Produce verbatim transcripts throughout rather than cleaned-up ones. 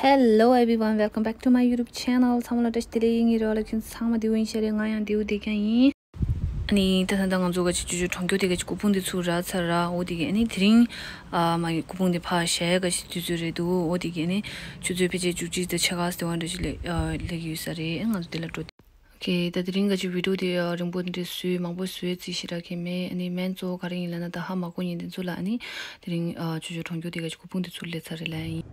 Hello everyone, welcome back to my YouTube channel. ཚང་མ་ལ་བཀྲ་ཤིས་བདེ་ལེགས། ཡིན་ངེས་རེ་བ་ལ་ཁྱོད་ཚང་མ་བདེ་པོ་ཡིན་ཤག་རེད། ང་ཡང་བདེ་པོ་བསྡད་ཀྱང་ཡིན། ཨ་ནི་ད་ད་ལྟ་ང་ཚོ་ག་ཅིག་ཅོ་ཅོ་གྲོང་ཁྱེར་དེ་ག་ཅིག་སྐུ་ཕུང་དེ་ཚུར་རག་ཚར་ར། འོ་དེ་གི་ཨ་ནི་དེ་རིང་ཨ་མ་གི་སྐུ་ཕུང་དེ་ཕར་བཞག་ཡ་ག་ཅིག་དུས་ཚོད་རེད་འདུག་འོ་དེ་གི་ཨ་ནི་ཆུ་ཚོད་ཕལ་ཆེར་བཅུ་གཅིག་དང་ཕྱེད་ཀ་ཙམ་དེ་བ་འདྲ་ཞིག་སླེབས་ཨ་སླེབས་ཀྱི་ཡོད་ས་རེད། ཨ་ང་ཚོ་དེ་ལ་འགྲོ། ཨོ་ཁེ། ད་དེ་རིང་ག་ཅིག་བི་ཌིའོ་དེ་ཨ་རིང་པོ་འདི་འདྲ་བཟོས་མང་པོ་བཟོས་རྩིས་ཞེ་དྲག་གི་མེད། ཨ་ནི་མེན་གཙོ་བོ་ག་རེ་ཡིན་ལབ་ན། ད་ཧ་མ་གོ་མཁན་དེ་ཚོ་ལ་ཨ་ནི་དེ་རིང་ཨ་ཆུ་ཆུ་གྲོང་ཁྱེར་དེ་ག་ཅིག་སྐུ་ཕུང་དེ་ཚུར་སླེབས་ཚར་རེད་ལབ་ཡིན།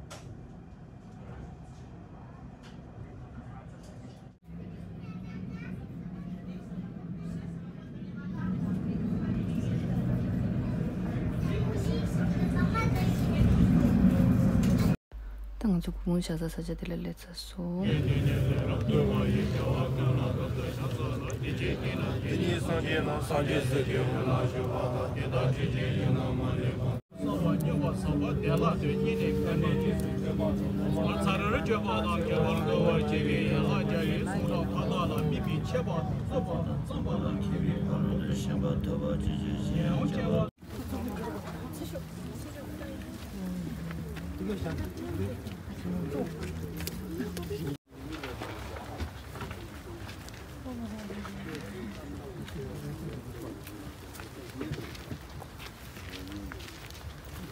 ད་ང་ཚོ་སྐུ་ཕུང་བཞག་ས་ས་ཆ་དེ་ལ་སླེབས་ཚར་སོང་།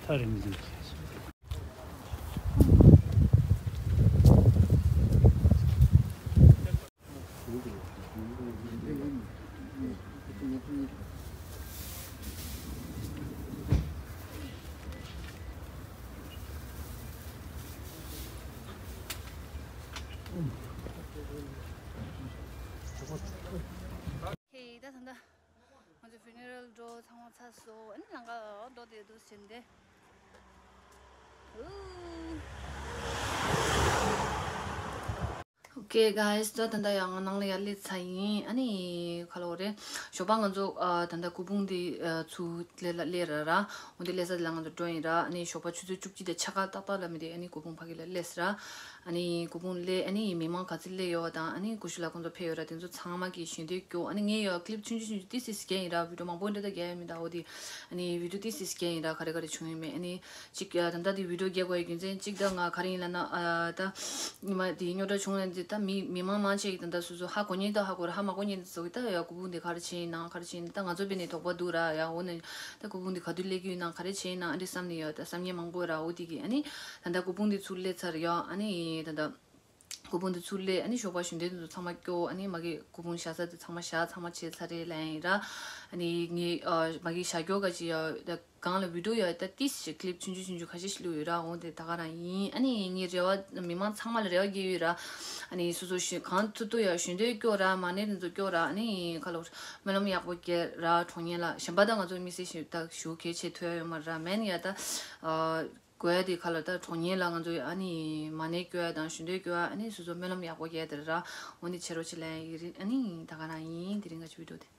ཐག་རིང་མི་འདུག་ཧེ། ད་ད་ད། ང་ཚོ་ཕུ་ནེ་རལ་འགྲོ་ཚང་མ་ཚར་སོང་། ཨ་ནི་ལམ་ཁ་འགྲོ་བསྡད་འདུག་ཟེར་ཏེ། ཨུ། Okay guys, ད་ད་ལྟ་ཡང་ང་ནང་ལ་ཡར་སླེབས་ཚར་ཡིན། ཨ་ནི་ག་ལབ་དགོས་རེད། ཞོགས་པ་ང་ཚོ་ཨ་ད་ལྟ་སྐུ་ཕུང་འདི་ཨ་ཚུར་སླེབས་ལ་སླེབས་ར་ར། འོ་འདི་སླེབས་ས་དེ་ལ་ང་ཚོ་འགྲོ་ཡིན་ར། ཨ་ནི་ཞོགས་པ་ཆུ་ཚོད་བཅུ་གཅིག་དང་ཕྱེད་ཀ་ཏག་ཏག་ལ་མི་དེ་ཨ་ནི་སྐུ་ཕུང་ཕ་གི་ལ་སླེབས་ར། ཨ་ནི་སྐུ་ཕུང་སླེབས། ཨ་ནི་མི་མང་ག་ཚོད་སླེབས་ཡོད་པ་དང་། ཨ་ནི་ཀུ་ཤུ་ལགས་ཁོང་ཚོ་ཕེབས་ཡོད་ར། དེ་ཚོ་ཚང་མ་གི་ཞལ་འདོན་སྐྱོར། ཨ་ནི་ངས་ཡ་ཀི་ལིབ་ཆུང་ཆུང་ཆུང་ཆུང་ཏིས་ཏིས་བརྒྱབ་ཡིན་ར། བི་ཌིའོ་མང་པོ་འདྲ་ད་བརྒྱབ་ཡ་མི་འདུག་འོ་དེ་ཨ་ནི་བི་ཌིའོ་ཏིས་ཏིས་བརྒྱབ་ཡིན་ར། ག་རེ་ག་རེ་བྱུང་ཡོད་མེད། ཨ་ནི་གཅིག་ཨ་ད་ལྟ་དེ་བི་ཌིའོ་རྒྱག་དགོས་ཡ་རྒྱུ་མཚན་གཅིག་ད་ང་ག་རེ་ཡིན་ལབ་ན། ཨ་ད་ཉི་མ་དེ་རྙོག་དྲ་བྱུང་ཡ་དེ་ད་མི་མི་མང་མང་ཆེ་གི་ད་ལྟ་སོ་སོ་ཧ་གོ་མཁན་ད་ཧ་གོ་ར། ཧ་མ་གོ་མཁན་དེ་ཚོ་གི་ད་ཡ་སྐུ་ཕུང་དེ་ག་རེ་བྱས་ཡིན་ནམ། ག་རེ་བྱས་ཡིན་ནམ། ད་ང་ཚོ་བས་ནས་དོགས་པ་འདུག་ར། ཡ་འོ་ནི་ད་སྐུ་ཕུང་དེ་ག་དུས་སླེབས་ཀྱི་ཡོད་ནམ། ག་རེ་བྱས་ཡིན་ནམ། ཨ་འདྲ་བསམ་ནས་ཡ་ད་བསམ་མཁན་མང་པོ་ར། འོ་དེ་གི་ཨ་ནི་ད་ལྟ་སྐུ་ཕུང་དེ་ཚུར་སླེབས་ཚར་ཡ། ཨ་ནི་ད་ལྟ་སྐུ་ཕུང་དེ་ཚུར་སླེབས། ཨ་ནི་ཞོགས་པ་ཞལ་འདོན་དེ་ཚོ་ཚང་མ་སྐྱོར། ཨ་ནི་མ་གི་སྐུ་ཕུང་བཞག་ས་དེ་ཚང་མ་བཞག་ཚང་མ་བྱས་ཚར་རེད་ལབ་ཡིན་ར། ཨ་ནི་ངས་ཨ་མ་གི་བཞག་སྐྱོར་ག་ཅིག་ཡ་ད་སྒང་ལ་བི་ཌིའོ་ཡ་ད་ཏིས་ཞིག་ཀི་ལིབ་ཆུང་ཆུང་ཆུང་ཆུང་ཁ་ཤས་ཤིག་བླུགས་ཡོད་ར། འོ་དེ་ད་ག་རང་ཡིན། ཨ་ནི་ངའི་རེ་བ་མི་མང་ཚང་མ་ལ་རེ་བ་རྒྱག་ཡོད་ར། ཨ་ནི་སོ་སོ་ཞིག་གང་ཐུབ་ཐུབ་ཡ་ཞལ་འདོན་སྐྱོར་ར། མ་ཎི་དེ་ཚོ་སྐྱོར་ར། ཨ་ནི་ཁ་ལོ་སྨོན་ལམ་ཡག་པོ་རྒྱག་ར། གྲོངས་མཁན་ལ། གཞན་པ་ད་ང་ཚོ་དམིགས་བསལ་ཞིག་ད་ཞུ་གལ་ཆེ་ཐོས་ཡོད་མ་ར། མེན་ཡ་ད་ཨ་དགོས་ཡ་དེ་ཁ་ལོ་ད་གྲོངས་མཁན་ལ་ང་ཚོ་ཨ་ནི་མ་ཎི་སྐྱོར་ཡ་དང་ཞལ་འདོན་སྐྱོར་ཡ། ཨ་ནི་སོ་སོ་སྨོན་ལམ་ཡག་པོ་རྒྱག་དེ་ར། འོ་ནི་བྱེད་རོགས་བྱེད་ལབ་ཡ་ཡིན། ཨ་ནི་ད་ག་རང་ཡིན། དེ་རིང་ག་ཅིག་བི་ཌིའོ་དེ།